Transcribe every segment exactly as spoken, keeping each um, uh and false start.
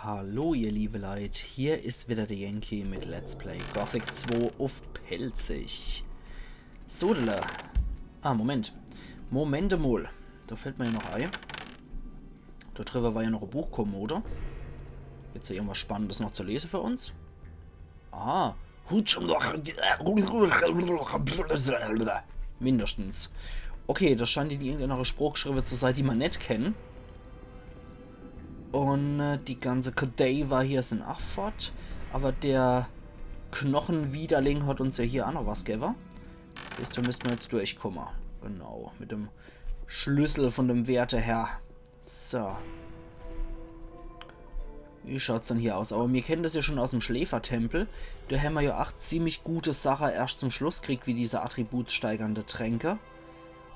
Hallo ihr liebe Leit, hier is wieder de Yankee mit Let's Play Gothic zwei uff Pälzisch. Sodele. Ah, Moment. Moment emol. Do fällt mir ja noch ei. Do driwwer war ja noch e Buchkommode. Gibt's do irgendwas Spannendes noch zu lese für uns? Ah. Mindestens. Okay, das scheint in irgendeiner Sproch geschriwwe zu sei, die ma net kennen. Un äh, die ganze Kadaver hier sin ach fort. Awwer der Knochenwiderling hat uns ja hier ach noch was gewwe. Das heißt, do müsste ma jetzt durchkomme. Genau, mit dem Schlüssel von dem werte Herr. So. Wie schaut's dann hier aus? Awwer mir kennen das ja schon aus dem Schläfertempel. Do hämmer ja ach ziemlich gute Sache erscht zum Schluss kriegt, wie diese attributssteigernde Tränke.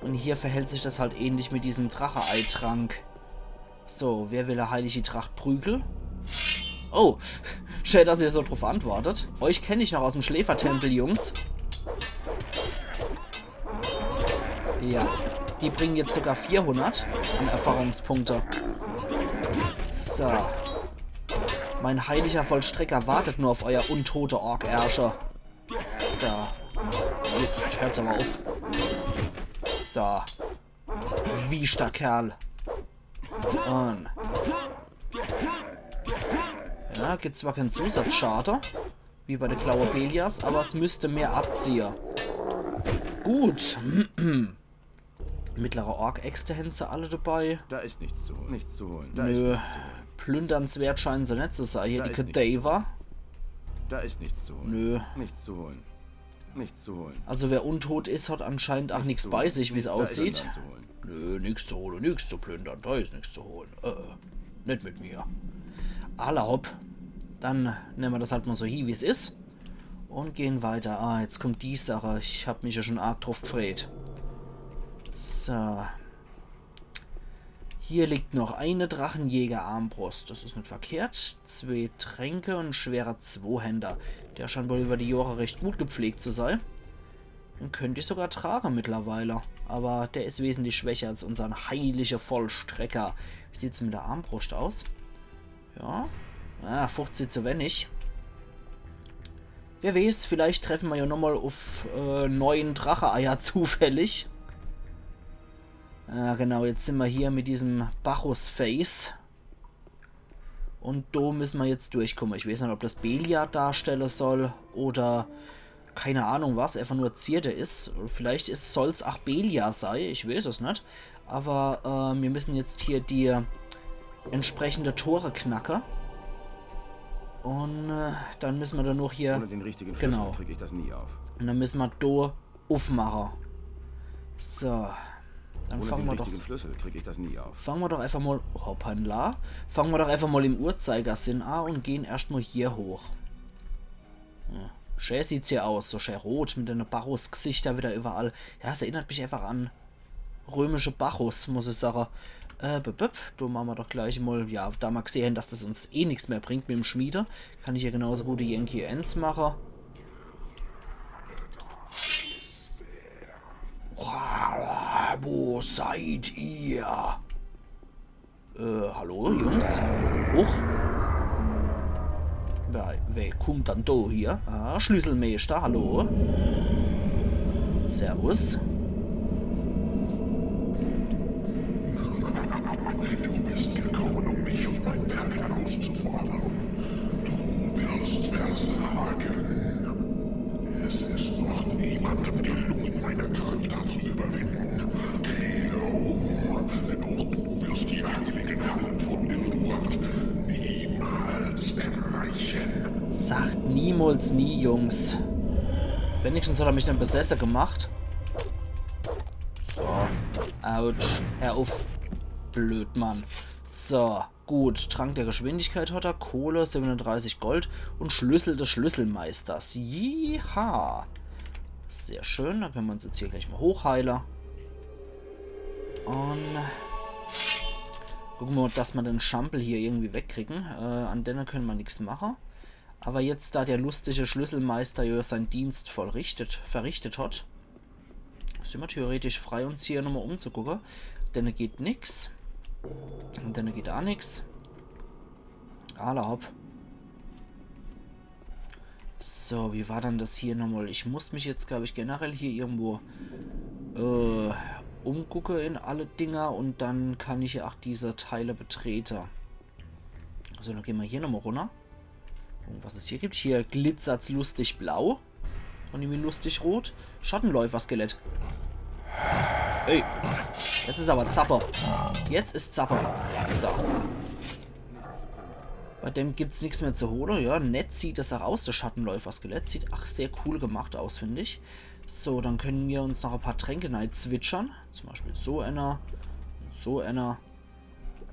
Un hier verhält sich das halt ähnlich mit diesem Drache-Ei-Trank. So, wer will e heilige Tracht Prügel? Oh, schää, dass ihr so druff antwortet. Euch kenn ich noch aus dem Schläfertempel, Jungs. Ja, die bringen jetzt sogar vierhundert an Erfahrungspunkte. So. Mein heiliger Vollstrecker wartet nur auf euer untote Ork-Ärsche. So. Jetzt hört's awwer uff. So. Wieschter Kerl. Un. Ja, gibt zwar kein Zusatzschade, wie bei de Klaue Beliars, awwer es müsste mehr abziehe. Gut. Mittlere Ork-Äxte hänn se alle dabei. Da ist nichts zu holen. Nichts zu holen. Da ist Nö. Nichts zu holen. Plündernswert scheinen se net zu sei. Hier Da die ist nichts Kadaver. Da ist nichts zu holen. Nö. Nichts zu holen. Nichts zu holen. Also wer untot is, hat anscheinend ach nix bei sich, wie's Da ist aussieht. Nichts zu holen. Nö, nix zu hole, nix zu plündern, do is nix zu hole. Äh, net mit mir. Alla hopp. Dann nemme mer das halt mol so hie, wie's is. Un gehn weiter. Ah, jetzt kommt die Sache. Ich hab mich ja schon arg druff gfreet. So. Hier liegt noch eine Drachenjäger-Armbrust. Das is net verkehrt. Zwee Tränke un schwerer Zwohänder. Der scheint wohl über die Johre recht gut gepflegt zu sei. Den könnt ich sogar trage mittlerweile. Awwer der is wesentlich schwächer als unsern heilige Vollstrecker. Wie sieht's mit der Armbrust aus? Ja. Ah, fuchzig zu wenig. Wer weeß, vielleicht treffe mer ja nochmol uff äh, neun Drache-Eier zufällig. Ja, genau, jetzt sin mer hier mit diesem Bacchus-Face. Un do müsse mer jetzt durchkomme. Ich weeß net, ob das Beliar darstelle soll oder keine Ahnung was, einfach nur Zierde is. Vielleicht is, soll's ach Beliar sei, ich weeß es net. Awwer äh, mir müssen jetzt hier die entsprechende Tore knacke. Un äh, dann müsse mer dann noch hier... Ohne den richtigen Schlüssel Genau. Krieg ich das nie auf. Un dann müsse mer do uffmache. So. Dann Ohne fange den mer doch, richtigen Schlüssel krieg ich das nie auf. fange mer doch einfach mol, hoppala, fange mer doch einfach mol im Uhrzeigersinn a un gehn erscht mol hier hoch. Ja. Schää sieht's hier aus, so schää rot mit dene Bacchus-Gsichter wieder überall. Ja, es erinnert mich einfach an römische Bacchus, muss ich sage. Äh, bip, bip, do mache mer doch gleich mol, ja, da mer gsehe hen, dass das uns eh nix mehr bringt mit dem Schmiede, kann ich ja genauso gut die Yankee eins mache. Wo seid ihr? Äh, hallo, Jungs? Huch. Wer, wer kummt dann do hier? Ah, Schlüsselmeister, hallo. Servus. Du bist gekommen, um mich und mein Werk herauszufordern. Du wirst versagen. Es ist noch niemandem gelungen, meine Krypta zu überwinden. Kehre um, denn auch du wirst die heiligen Hallen von Ilduat niemals erreichen. Sagt niemals nie, Jungs. Wenigstens hat er mich net besesse gemacht. So. Autsch. Hör uff. Blöd, Mann. So. Gut. Trank der Geschwindigkeit hat er. Kohle, siebenunddreißig Gold und Schlüssel des Schlüsselmeisters. Jiha. Sehr schön. Dann könne mer uns jetzt hier gleich mol hochheile. Un gucke mer, dass mer den Schampel hier irgendwie wegkriegen. Äh, an denne könne mer nix mache. Awwer jetzt, da der lustige Schlüsselmeister ja sein Dienst vollrichtet, verrichtet hat, sin mer theoretisch frei, uns hier nochmol umzugucke. Denne geht nix. Un denne geht a nix. Alla hopp. So, wie war dann das hier nochmal? Ich muss mich jetzt, glaub ich, generell hier irgendwo äh, umgucke in alle Dinger und dann kann ich ja auch diese Teile betrete. So, dann gehen wir hier nochmal runter. Gucken, was es hier gibt. Hier glitzert's lustig blau. Und irgendwie lustig rot. Schattenläufer-Skelett. Ey. Jetzt is aber Zappe. Jetzt is Zappe. So. Bei dem gibt's nix mehr zu hole. Ja, nett sieht das auch aus, das Schattenläufer-Skelett. Sieht ach sehr cool gemacht aus, find ich. So, dann können wir uns noch ein paar Tränke nei zwitschern. Zum Beispiel so einer und so einer.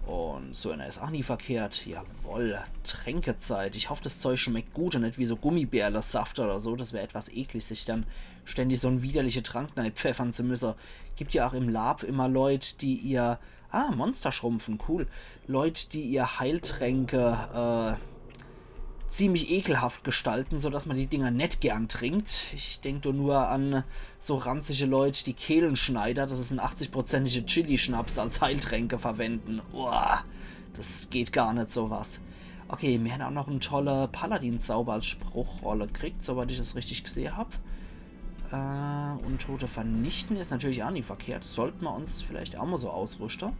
Und so einer is ach nie verkehrt. Jawoll, Tränkezeit. Ich hoff, das Zeug schmeckt gut und net wie so Gummibärlesaft oder so. Das wär etwas eklig, sich dann ständig so en widerliche Trank nei pfeffern zu müsse. Gibt ja auch im Lab immer Leut, die ihr... Ah, Monster schrumpfen, cool. Leut, die ihr Heiltränke äh, ziemlich ekelhaft gestalten, sodass man die Dinger net gern trinkt. Ich denk do nur an so ranzige Leut, die Kehlenschneider, das is en achtzigprozentige Chili-Schnaps, als Heiltränke verwenden. Uah, das geht gar net, sowas. Okay, mir hän auch noch en tolle Paladin-Zauber als Spruchrolle kriegt, soweit ich das richtig gesehe hab. Äh, Untote vernichten is natürlich auch nie verkehrt. Sollt mer uns vielleicht auch mal so ausrüschte.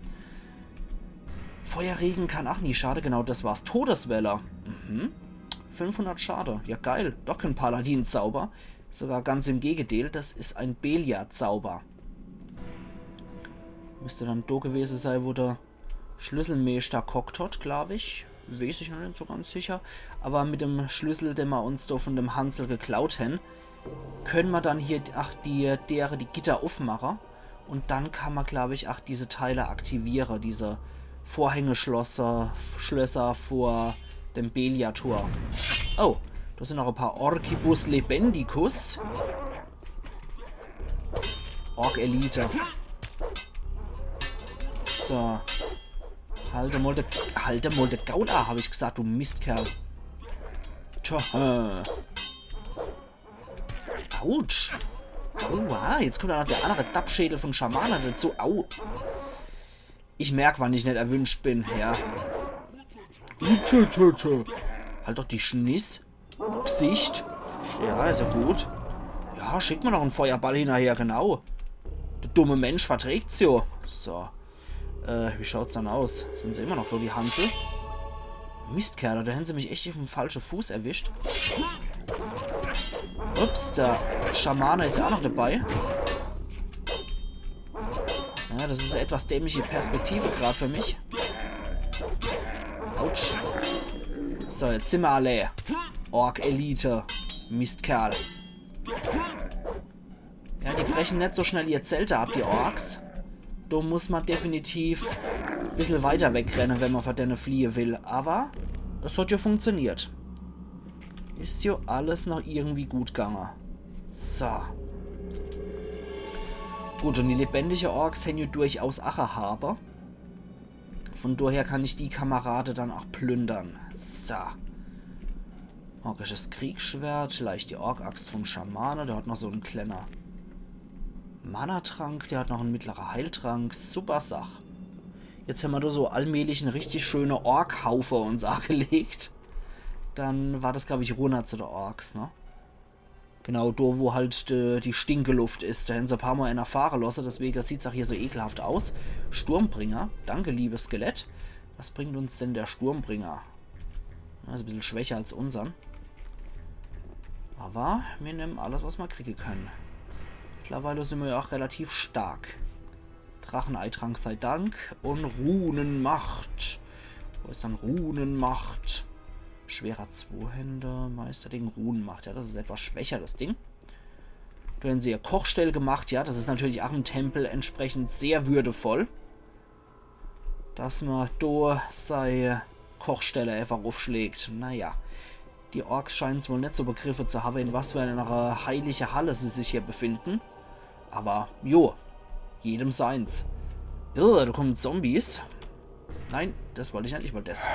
Feuerregen kann auch nie schade. Genau, das war's. Todeswelle. Mhm. fünfhundert Schade. Ja, geil. Doch kein Paladin-Zauber. Sogar ganz im Gegenteil. Das is en Beliar-Zauber. Müsst dann do gewese sei, wo der Schlüsselmeeschter gehockt hat, glaub ich. Weeß ich noch net so ganz sicher. Aber mit dem Schlüssel, den mer uns do von dem Hansel geklaut hän, können mer dann hier, ach, die, dere, die Gitter uffmache. Und dann kann mer, glaub ich, ach, diese Teile aktiviere, diese Vorhängeschlösser, Schlösser vor dem Beliar-Tor. Oh, da sind noch ein paar Orcibus Lebendicus. Ork-Elite. So. Halt mal de, halt mal de Gaul a, hab ich gesagt, du Mistkerl. Tja, äh. Autsch. Aua, jetzt kommt auch noch der andere Dappschädel von Schamane dazu. Au. Ich merk, wann ich net erwünscht bin, ja. Tschö, tschö, tschö. Halt doch die Schniss. Gsicht. Ja, is ja gut. Ja, schick mer noch en Feuerball hinnerher, genau. Der dumme Mensch verträgt's jo. So. Äh, wie schaut's dann aus? Sind se immer noch do, die Hansel? Mistkerle, da hän se mich echt uffm falsche Fuß erwischt. Ups, der Schamane is ja auch noch dabei. Ja, das is e etwas dämliche Perspektive grad für mich. Autsch. So, jetzt sin mer alle. Ork-Elite. Mistkerl. Ja, die brechen net so schnell ihr Zelte ab, die Orks. Do muss mer definitiv bissel weiter wegrenne, wenn mer vor denne fliehe will. Aber es hat jo funktioniert. Is jo alles noch irgendwie gut gange. So. Gut, und die lebendige Orks hän jo durchaus Ache habe. Von daher kann ich die Kamerade dann auch plündern. So. Orkisches Kriegsschwert, leichte Ork-Axt vom Schamane. Der hat noch so en kleiner Mana-Trank, der hat noch en mittlerer Heiltrank. Super Sach. Jetzt hämmer do so allmählich en richtig schöne Ork-Haufe uns agelegt. Dann war das, glaub ich, runner zu de Orks, ne? Genau, do, wo halt de, die Stinkeluft is. Do hän se e paar Mal eener fahre losse, deswege sieht's auch hier so ekelhaft aus. Sturmbringer. Danke, liebes Skelett. Was bringt uns denn der Sturmbringer? Ja, is e bissel schwächer als unsern. Aber mir nemmen alles, was mer kriege können. Mittlerweile sin mer ja auch relativ stark. Dracheneitrank sei Dank. Und Runenmacht. Wo is dann Runenmacht? Schwerer Zweihänder, Meisterding, Runenmacht. Ja, das is etwas schwächer, das Ding. Do hän se ihr Kochstell gemacht. Ja, das is natürlich auch im Tempel entsprechend sehr würdevoll, dass mer do sei Kochstelle einfach uffschlägt. Naja, die Orks scheinen's wohl net so begriffe zu habe, in was für einer heilige Halle se sich hier befinden. Aber jo, jedem seins. Irr, do kommen Zombies. Nein, das wollt ich net, ich wollt das.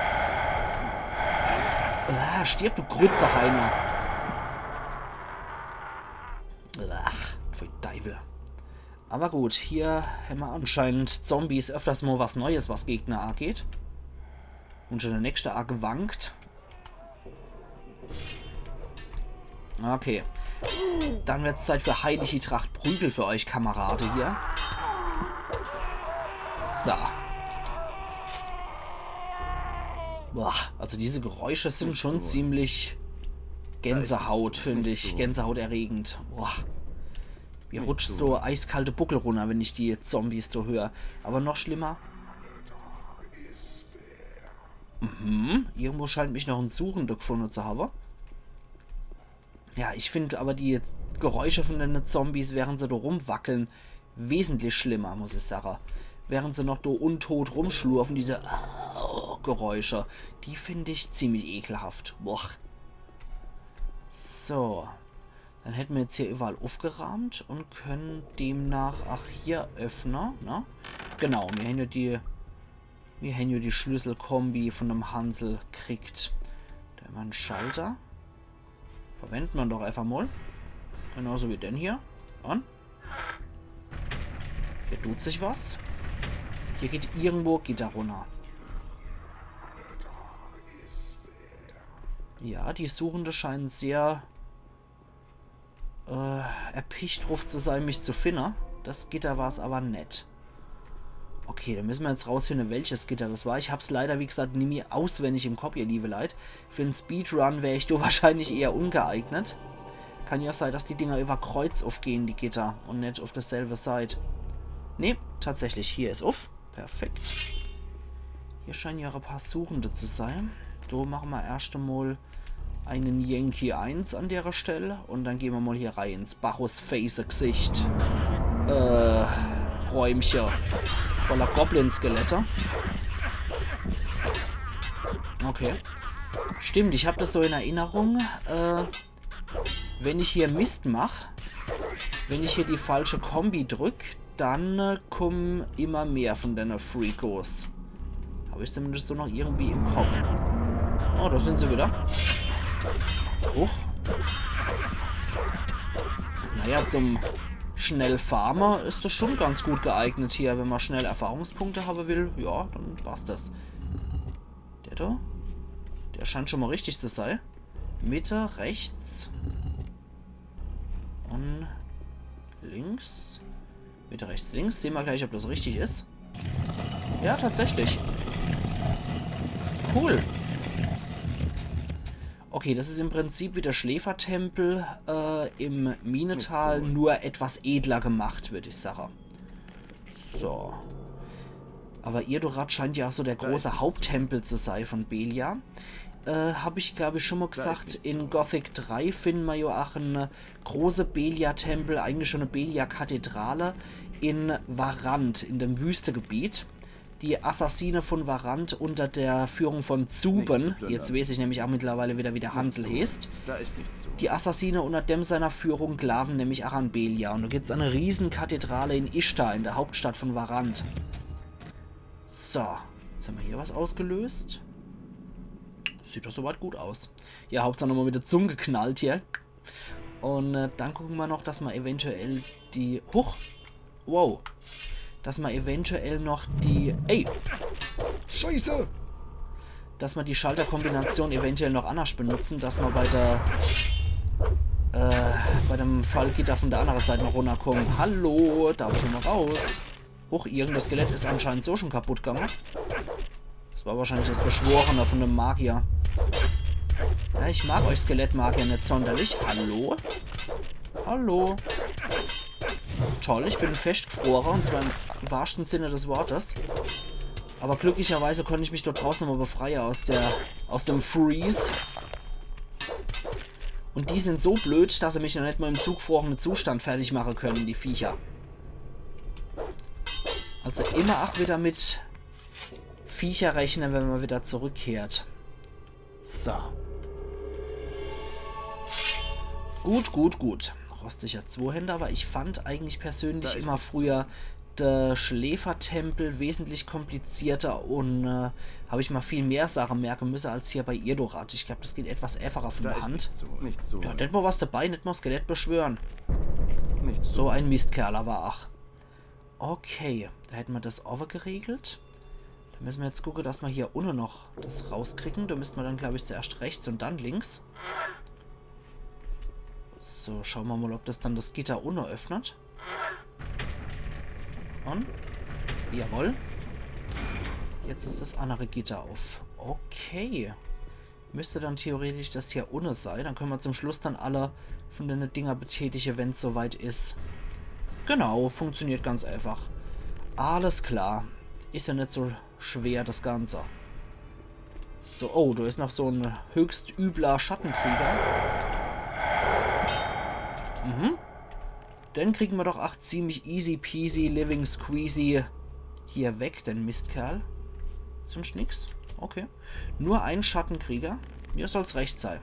Ah, stirb, du Grützeheiner. Ach, pfui Deiwel. Aber gut, hier hämmer anscheinend Zombies öfters mal was Neues, was Gegner ageht. Un schon der nächste agewankt. Okay. Dann wird's Zeit für heilige Tracht Prügel für euch Kamerade hier. So. Boah, also diese Geräusche sind schon ziemlich Gänsehaut, finde ich. Gänsehauterregend. Boah. Mir rutscht so eiskalte Buckel runner, wenn ich die Zombies do hör. Aber noch schlimmer. Mhm. Irgendwo scheint mich noch en Suchender gefunde zu haben. Ja, ich find aber die Geräusche von den Zombies, während se do rumwackeln, wesentlich schlimmer, muss ich sagen. Während se noch do untot rumschlurfen, diese äh, Geräusche, die find ich ziemlich ekelhaft. Boah. So. Dann hätten wir jetzt hier überall aufgeraamt und können demnach, ach, hier öffnen, ne? Genau, wir haben ja die, wir haben ja die Schlüsselkombi von dem Hansel kriegt. Da haben wir en Schalter. Verwendet man doch einfach mal. Genauso wie den hier. Und? Hier tut sich was. Hier geht irgendwo Gitter runter. Ja, die Suchende scheinen sehr äh, erpicht drauf zu sein, mich zu finden. Das Gitter war's aber net. Okay, dann müssen wir jetzt rausfinden, welches Gitter das war. Ich hab's leider, wie gesagt, nimmi auswendig im Kopf, ihr liebe Leit. Für en Speedrun wär ich do wahrscheinlich eher ungeeignet. Kann ja sein, dass die Dinger über Kreuz aufgehen, die Gitter, und net auf derselbe Seite. Nee, tatsächlich, hier is auf. Perfekt. Hier scheinen ja ein paar Suchende zu sein. Do machen wir erst einmal einen Yankee eins an der Stelle und dann gehen wir mal hier rein ins Bacchus-Face-Gesicht. Äh, Räumche. Voller Goblin-Skelette. Okay. Stimmt, ich hab das so in Erinnerung. Äh, wenn ich hier Mist mach, wenn ich hier die falsche Kombi drück, dann äh, kommen immer mehr von denne Freakos. Hab ich zumindest so noch irgendwie im Kopf. Oh, da sind sie wieder. Huch. Naja, zum schnell Farmen ist das schon ganz gut geeignet hier. Wenn man schnell Erfahrungspunkte haben will, ja, dann passt das. Der da? Der scheint schon mal richtig zu sein. Mitte, rechts. Und links. Mitte, rechts, links. Sehen wir gleich, ob das richtig ist. Ja, tatsächlich. Cool. Okay, das ist im Prinzip wie der Schläfertempel äh, im Minetal, nur etwas edler gemacht, würde ich sagen. So. Aber Irdorath scheint ja auch so der große Haupttempel zu sein von Belia. Äh, hab ich, glaube ich, schon mal gesagt, in Gothic drei finden wir ja auch eine große Belia-Tempel, eigentlich schon eine Belia-Kathedrale in Varant, in dem Wüstegebiet. Die Assassine von Varant unter der Führung von Zuben. Jetzt weiß ich nämlich auch mittlerweile wieder, wie der Hansel heißt. Die Assassine unter dem seiner Führung glauben nämlich auch an Belia. Und da gibt's eine Riesenkathedrale in Ishtar, in der Hauptstadt von Varant. So, jetzt haben wir hier was ausgelöst. Sieht doch soweit gut aus. Ja, Hauptsache nochmal mit der Zunge geknallt hier. Und äh, dann gucken wir noch, dass wir eventuell die... Huch! Wow. Dass wir eventuell noch die... Ey! Scheiße! Dass wir die Schalterkombination eventuell noch anders benutzen, dass wir bei der... Äh, bei dem Fallgitter von der anderen Seite noch runterkommen. Hallo, da will ich mal raus. Huch, irgendein Skelett ist anscheinend so schon kaputt gegangen. Das war wahrscheinlich das Beschworene von dem Magier. Ja, ich mag euch Skelettmagier nicht sonderlich. Hallo? Hallo? Toll, ich bin festgefroren, und zwar im wahrsten Sinne des Wortes. Aber glücklicherweise konnte ich mich dort draußen nochmal befreien aus der, aus dem Freeze. Und die sind so blöd, dass sie mich noch nicht mal im zugefrorenen Zustand fertig machen können, die Viecher. Also immer auch wieder mit Viecher rechnen, wenn man wieder zurückkehrt. So. Gut, gut, gut. Rostiger Zweihänder, aber ich fand eigentlich persönlich immer früher der Schläfertempel wesentlich komplizierter und äh, habe ich mal viel mehr Sachen merken müssen als hier bei Irdorath. Ich glaube, das geht etwas einfacher von der Hand. Da hat net mal was dabei, net mal Skelett beschwören. So ein Mistkerl, aber ach. Okay, da hätten wir das aber geregelt. Da Misse mer jetzt gucke, dass mer hier unne noch das rauskriegen. Do misst mer dann, glaub ich, zuerscht rechts und dann links. So, schaue mer mal, ob das dann das Gitter unne öffnet. Und? Jawohl. Jetzt is das annere Gitter uff. Okay. Misst dann theoretisch das hier unne sei. Dann könne mer zum Schluss dann alle von dene Dinger betätige, wenn's soweit is. Genau, funktioniert ganz einfach. Alles klar. Is ja net so schwer, das Ganze. So, oh, do is noch so en höchst übler Schattenkrieger. Mhm. Den kriegen mer doch ach ziemlich easy peasy, living squeezy hier weg, den Mistkerl. Sonst nix? Okay. Nur ein Schattenkrieger. Mir soll's recht sei.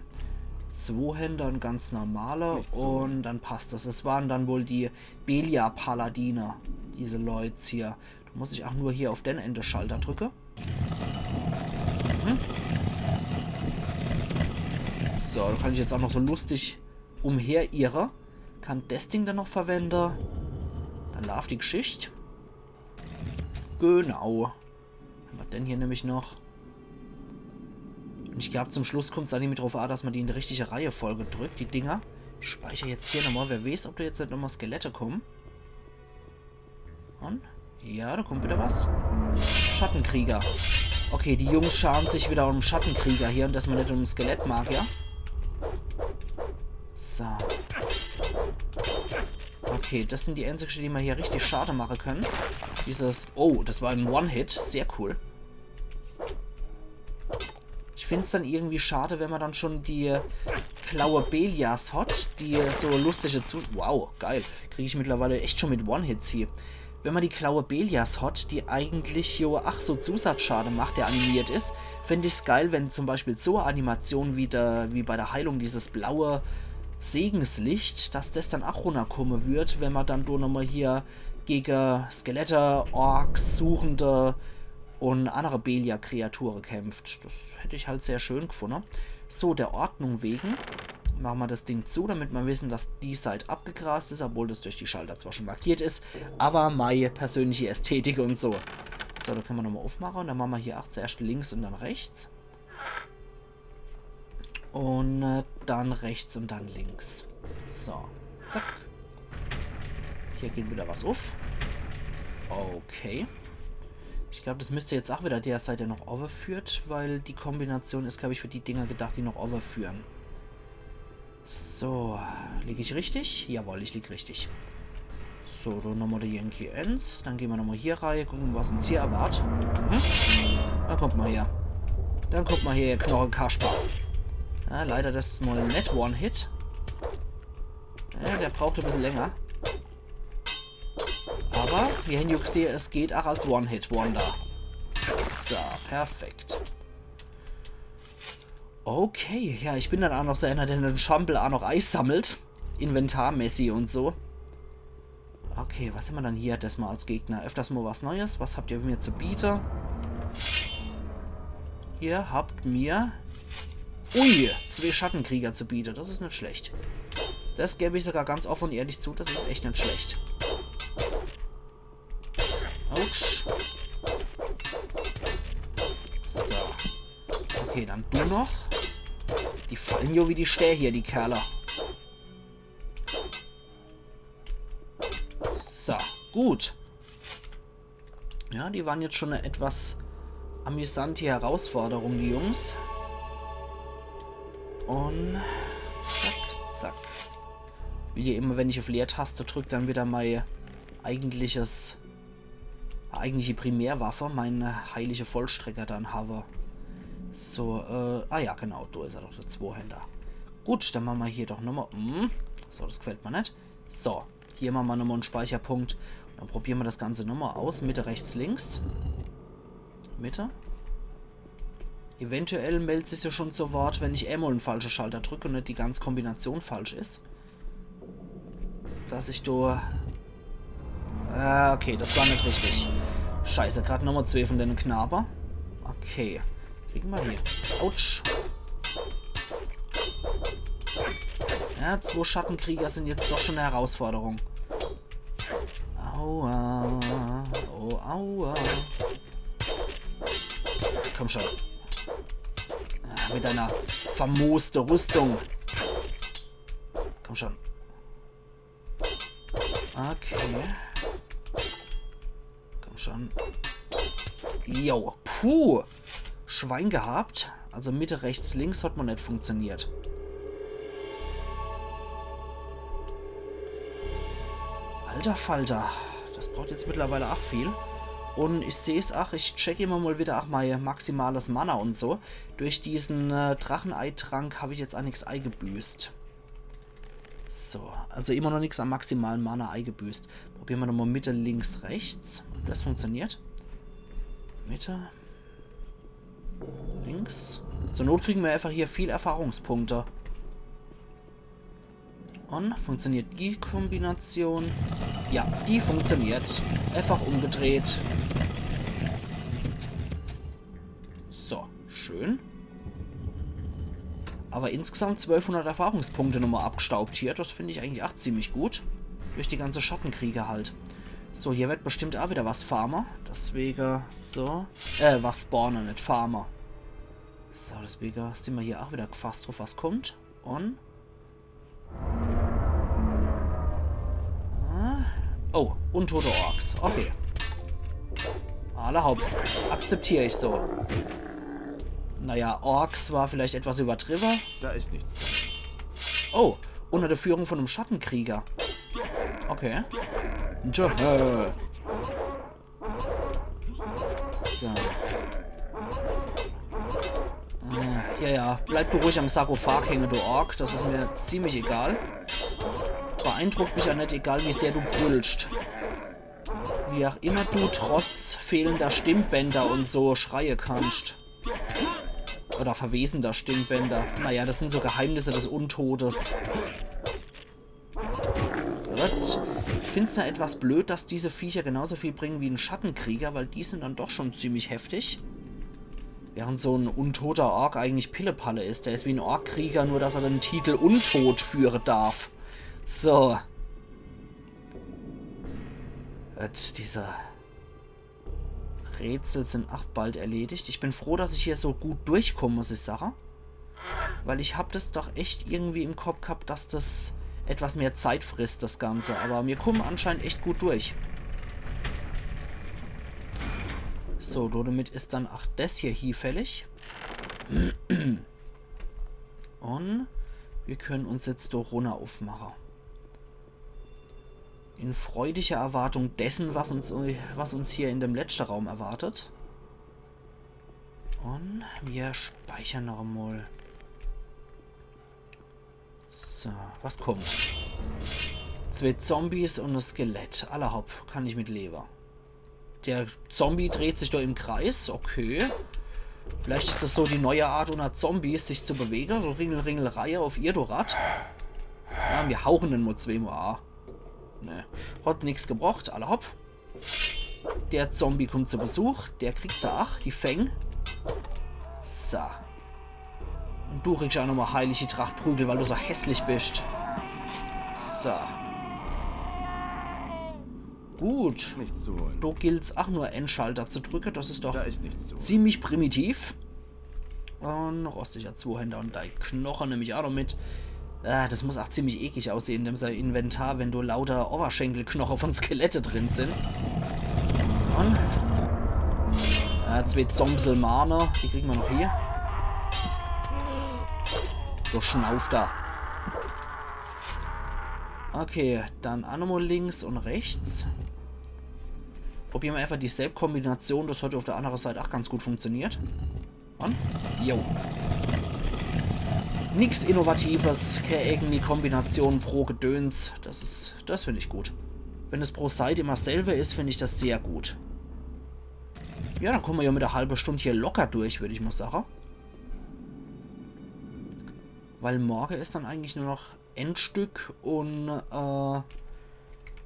Zwohänder, en ganz normaler. Nicht so. Und dann passt das. Es waren dann wohl die Beliar-Paladine, diese Leuts hier. Do muss ich ach nur hier auf den End Schalter drücke. Mhm. So, do kann ich jetzt ach noch so lustig umherirre. Kann des Ding dann noch verwende. Dann laaft die Gschicht. Genau. Hämmer den hier nämlich noch. Und ich glaub, zum Schluss kommt's ach nimmi druff a, dass mer die in die richtige Reihefolge drückt, die Dinger. Ich speicher jetzt hier nochmal. Wer weeß, ob do jetzt net nochmal Skelette kommen. Und? Ja, do kommt wieder was. Schattenkrieger. Okay, die Jungs scharen sich wieder um Schattenkrieger hier und dass mer net um Skelettmagier. So. Okay, das sind die einzigsten, die mer hier richtig Schade mache können. Dieses... Oh, das war en One-Hit. Sehr cool. Ich find's dann irgendwie schade, wenn mer dann schon die Klaue Beliars hat, die so lustige zu... Wow, geil. Krieg ich mittlerweile echt schon mit One-Hits hie. Wenn mer die Klaue Beliars hat, die eigentlich jo ach so Zusatzschade macht, der animiert is, fänd ich's geil, wenn zum Beispiel so e Animation wie, der, wie bei der Heilung dieses blaue Segenslicht, dass das dann ach runnerkomme würd, wenn mer dann do nochmal hier gege Skelette, Orks, Suchende und annere Beliar-Kreature kämpft. Das hätt ich halt sehr schön gfunne. So, der Ordnung wegen mache mer das Ding zu, damit mer wissen, dass die Seit abgegrast is, obwohl das durch die Schalter zwar schon markiert is, aber mei persönliche Ästhetik und so. So, do könne mer nochmal uffmache und dann mache mer hier ach zuerscht links und dann rechts. Und äh, dann rechts und dann links. So, zack. Hier geht wieder was uff. Okay. Ich glaub, das müsst jetzt ach wieder der Seit, der noch owwe führt, weil die Kombination is, glaub ich, für die Dinger gedacht, die noch owwe führen. So, lieg ich richtig? Jawohl, ich lieg richtig. So, dann nochmal der Yankee eins. Dann gehn mer nochmal hier rei, gucke, was uns hier erwart. Mhm. Dann kommt mal her. Dann kommt mal her, ihr Knochekasper. Ja, leider das Mal net One-Hit. Ja, der braucht e bissel länger. Aber, mir hän jo gsehe, es geht ach als One-Hit-Wonder. So, perfekt. Okay, ja, ich bin dann ach noch so einer, der den Schampel ach noch eisammelt. Inventarmäßig und so. Okay, was hämmer dann hier desmal als Gegner? Öfters mal was Neues. Was habt ihr mir zu biete? Ihr habt mir... Ui, zwee Schattenkrieger zu biete. Das is net schlecht. Das geb ich sogar ganz offen und ehrlich zu. Das is echt net schlecht. Autsch. So. Okay, dann du noch. Die fallen jo wie die Stää hier, die Kerle. So, gut. Ja, die waren jetzt schon e etwas amüsante Herausforderung, die Jungs. Und zack, zack. Will jo immer, wenn ich uff Leertaste drück, dann wieder mei eigentliches, eigentliche Primärwaffe, mein heilige Vollstrecker dann hawwe. So, äh, ah ja, genau, do is er doch, der Zwohänder. Gut, dann mache mer hier doch nochmal, hm, so, das gefällt mer net. So, hier mache mer nochmal en Speicherpunkt. Und dann probiere mer das Ganze nochmal aus. Mitte, rechts, links. Mitte. Eventuell meldet sich's jo schon zu Wort, wenn ich emol en falsche Schalter drück und net die ganze Kombination falsch is. Dass ich do... Ah, okay, das war net richtig. Scheiße, grad nochmal zwee von dene Knabe. Okay. Kriege mer hier. Autsch. Ja, zwee Schattenkrieger sind jetzt doch schon e Herausforderung. Aua. Oh, aua. Komm schon. Ah, mit deiner vermooste Rüstung. Komm schon. Okay. Komm schon. Jo, puh. Schwein gehabt. Also Mitte, rechts, links hat ma net funktioniert. Alter Falter. Das braucht jetzt mittlerweile ach viel. Un ich seh's ach, ich check immer mal wieder ach mei maximales Mana un so. Durch diesen äh, Dracheneitrank hab ich jetzt ach nix eigebüßt. So, also immer noch nix am maximalen Mana eigebüßt. Probiere ma nochmal Mitte, links, rechts. Ob das funktioniert. Mitte. Links. Zur Not kriege ma einfach hier viel Erfahrungspunkte. Un funktioniert die Kombination? Ja, die funktioniert. Einfach umgedreht. So, schön. Aber insgesamt zwölfhundert Erfahrungspunkte nochmal abgestaubt hier. Das find ich eigentlich ach ziemlich gut. Durch die ganze Schattenkrieger halt. So, hier wird bestimmt ach wieder was farme. Deswege so. Äh, was spawne, net farme. So, deswege sin ma hier ach wieder gefasst drauf, was kommt. Un. Ah. Oh, untote Orks. Okay. Alla hopp. Akzeptier ich so. Naja, Orks war vielleicht etwas übertrieben. Da ist nichts zu. Oh, unter der Führung von einem Schattenkrieger. Okay. Tja, äh. So. Äh, ja, ja, bleib du ruhig am Sarkophag hänge, du Ork. Das is mir ziemlich egal. Beeindruckt mich ja net, egal wie sehr du brüllst. Wie auch immer du trotz fehlender Stimmbänder und so schreie kannst. Oder verwesender Stimmbänder. Naja, das sind so Geheimnisse des Untodes. Gut. Ich find's ja etwas blöd, dass diese Viecher genauso viel bringen wie ein Schattenkrieger, weil die sind dann doch schon ziemlich heftig. Während so ein untoter Ork eigentlich Pillepalle ist. Der ist wie ein Orkkrieger, nur dass er den Titel Untot führen darf. So. Gut, diese Rätsel sind ach bald erledigt. Ich bin froh, dass ich hier so gut durchkomme, muss ich sagen. Weil ich hab das doch echt irgendwie im Kopf gehabt, dass das etwas mehr Zeit frisst, das Ganze. Aber mir kommen anscheinend echt gut durch. So, damit ist dann ach das hier hinfällig. Und wir können uns jetzt do runner aufmachen. In freudiger Erwartung dessen, was uns, was uns hier in dem letzten Raum erwartet. Und wir speichern noch einmal. So, was kommt? Zwei Zombies und ein Skelett. Alla hopp, kann ich mit leben. Der Zombie dreht sich da im Kreis, okay. Vielleicht ist das so die neue Art unter Zombies, sich zu bewegen. So Ringel, Ringel, Reihe auf Irdorat. Ja, wir hauchen den mal zweimal an. Ne, hat nix gebracht, alla hopp. Der Zombie kommt zu Besuch, der kriegt se ach, die Fäng. So. Und du kriegst auch nochmal heilige Tracht Prügel, weil du so hässlich bist. So. Gut. Nichts zu holen. Do gilt's ach nur, Endschalter zu drücken. Das ist doch Da ist nichts zu holen. Ziemlich primitiv. Und rostiger Zwohänder und dei Knoche nemm ich auch noch mit. Ah, das muss auch ziemlich eklig aussehen, in dem sein Inventar, wenn do lauter Oberschenkelknoche von Skelette drin sind. Und, äh, zwei Zomselmane, die kriegen wir noch hier. Do schnauft er. Okay, dann auch nochmal links und rechts. Probieren wir einfach dieselbe Kombination, das hat auf der anderen Seite auch ganz gut funktioniert. Und? Jo. Nix Innovatives, keine irgendwie Kombination pro Gedöns. Das ist, das find ich gut. Wenn es pro Seite immer dasselbe ist, find ich das sehr gut. Ja, dann kommen wir ja mit der halben Stunde hier locker durch, würd ich mal sagen. Weil morgen ist dann eigentlich nur noch Endstück und, äh,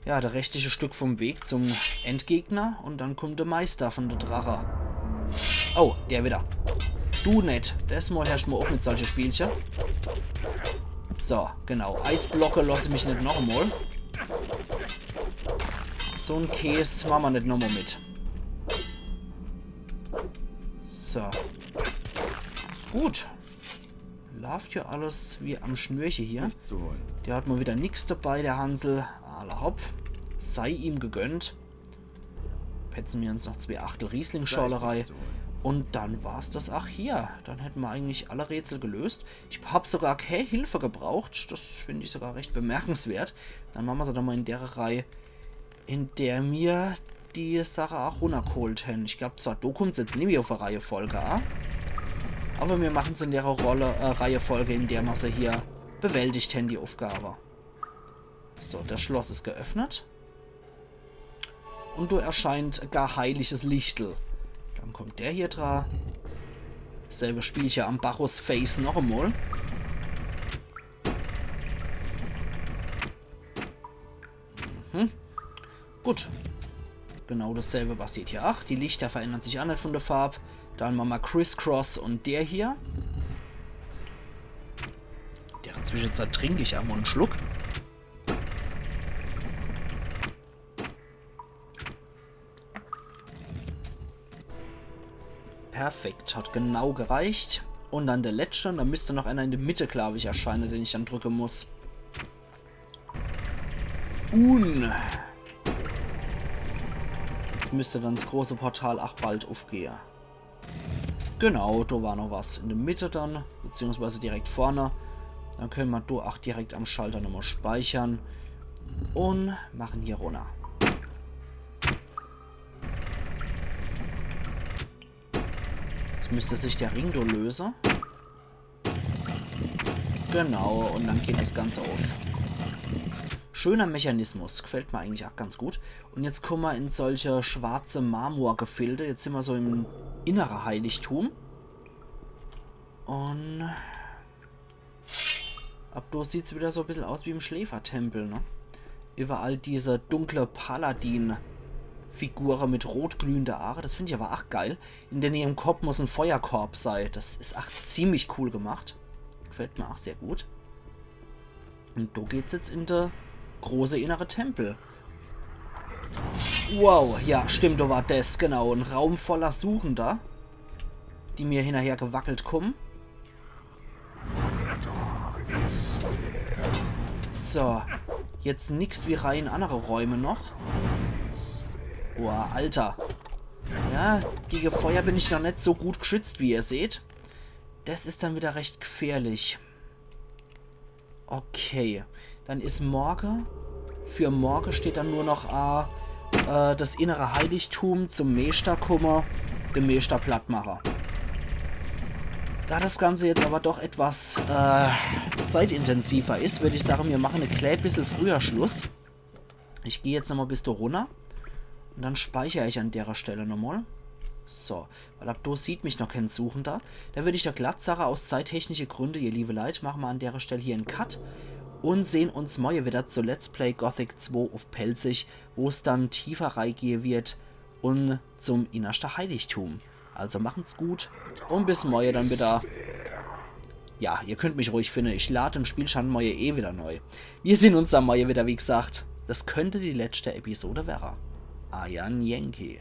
ja, das restliche Stück vom Weg zum Endgegner und dann kommt der Meister von der Drache. Oh, der wieder. Du net. Das mal herrscht mal auf mit solche Spielche. So, genau. Eisblocke lasse mich net noch einmal. So ein Käse machen wir net noch einmal mit. So. Gut. Laaft jo alles wie am Schnürche hier. Nichts zu holen. Der hat mol wieder nix dabei, der Hansel. Alla hopp. Sei ihm gegönnt. Petze mir uns noch zwee Achtel Riesling-Schorle rei. Und dann war's das ach hier. Dann hätte mer eigentlich alle Rätsel gelöst. Ich hab sogar kä Hilfe gebraucht. Das find ich sogar recht bemerkenswert. Dann mache mer se doch mol in dere Reih, in der mir die Sache ach runnergeholt hän. Ich glaab zwar, do kummt's jetzt nimmi uff e Reihefolge a. Awwer mir mache's in dere Rolle, äh, Reihefolge, in der mer se hier bewältigt hän, die Uffgabe. So, das Schloss is geöffnet. Und do erscheint gar heiliges Lichtel. Dann kommt der hier dra. Selbe Spielche am Bacchus Face noch emol. Mhm. Gut. Genau dasselbe passiert hier ach. Die Lichter verändern sich ach net von der Farb. Dann mache mer Crisscross und der hier. Dere Zwischenzeit trink ich emol en Schluck. Perfekt, hat genau gereicht. Und dann der letzte, und dann müsst noch einer in der Mitte, glaab ich, erscheine, den ich dann drücke muss. Un jetzt müsst dann das große Portal ach bald uffgehe. Genau, do war noch was in der Mitte dann, beziehungsweise direkt vorne. Dann könne mer do ach direkt am Schalter nochmol speichere. Und mache hier runner. Jetzt müsst sich der Ring do löse. Genau, und dann geht das Ganze uff. Schöner Mechanismus, gefällt mer eigentlich ach ganz gut. Und jetzt kumme mer in solche schwarze Marmorgefilde. Jetzt sin mer so im innere Heiligtum. Und ab do sieht's wieder so e bissel aus wie im Schläfertempel, ne? Überall diese dunkle Paladin-Figure mit rotglühende Aare. Das find ich awwer ach geil. In der Nähe im Kopp muss en Feuerkorb sei. Das is ach ziemlich cool gemacht. Gefällt mer ach sehr gut. Und do geht's jetzt in de große innere Tempel. Wow, ja, stimmt, do war das, genau. En Raum voller Suchender, die mir hinnerher gewackelt kumme. So, jetzt nix wie rei in annere Räume noch. Boah, Alter. Ja, gege Feuer bin ich noch net so gut geschützt, wie ihr seht. Das is dann wieder recht gefährlich. Okay, dann is morge. Für morge steht dann nur noch a, äh, das innere Heiligtum, zum Meeschter kumme, de Meeschter platt mache. Da das Ganze jetzt awwer doch etwas, äh, zeitintensiver is, würd ich sage, mir mache e klä bissel früher Schluss. Ich geh jetzt nochmol bis do runner. Und dann speicher ich an dere Stelle nochmol. So, weil ab do sieht mich noch kän Suchender. Da würd ich doch glatt sage, aus zeittechnische Gründe, ihr liebe Leit, mache mer an dere Stelle hier en Cut. Und sehn uns morje wieder zu Let's Play Gothic zwei uff Pälzisch, wo's dann tiefer reigehe wird und zum innerschte Heiligtum. Also machen's gut und bis morje dann wieder. Ja, ihr könnt mich ruhig finde, ich lad den Spielstand morje eh wieder neu. Mir sehn uns dann morje wieder, wie gesagt. Das könnte die letzte Episode werre. Eier Yankee.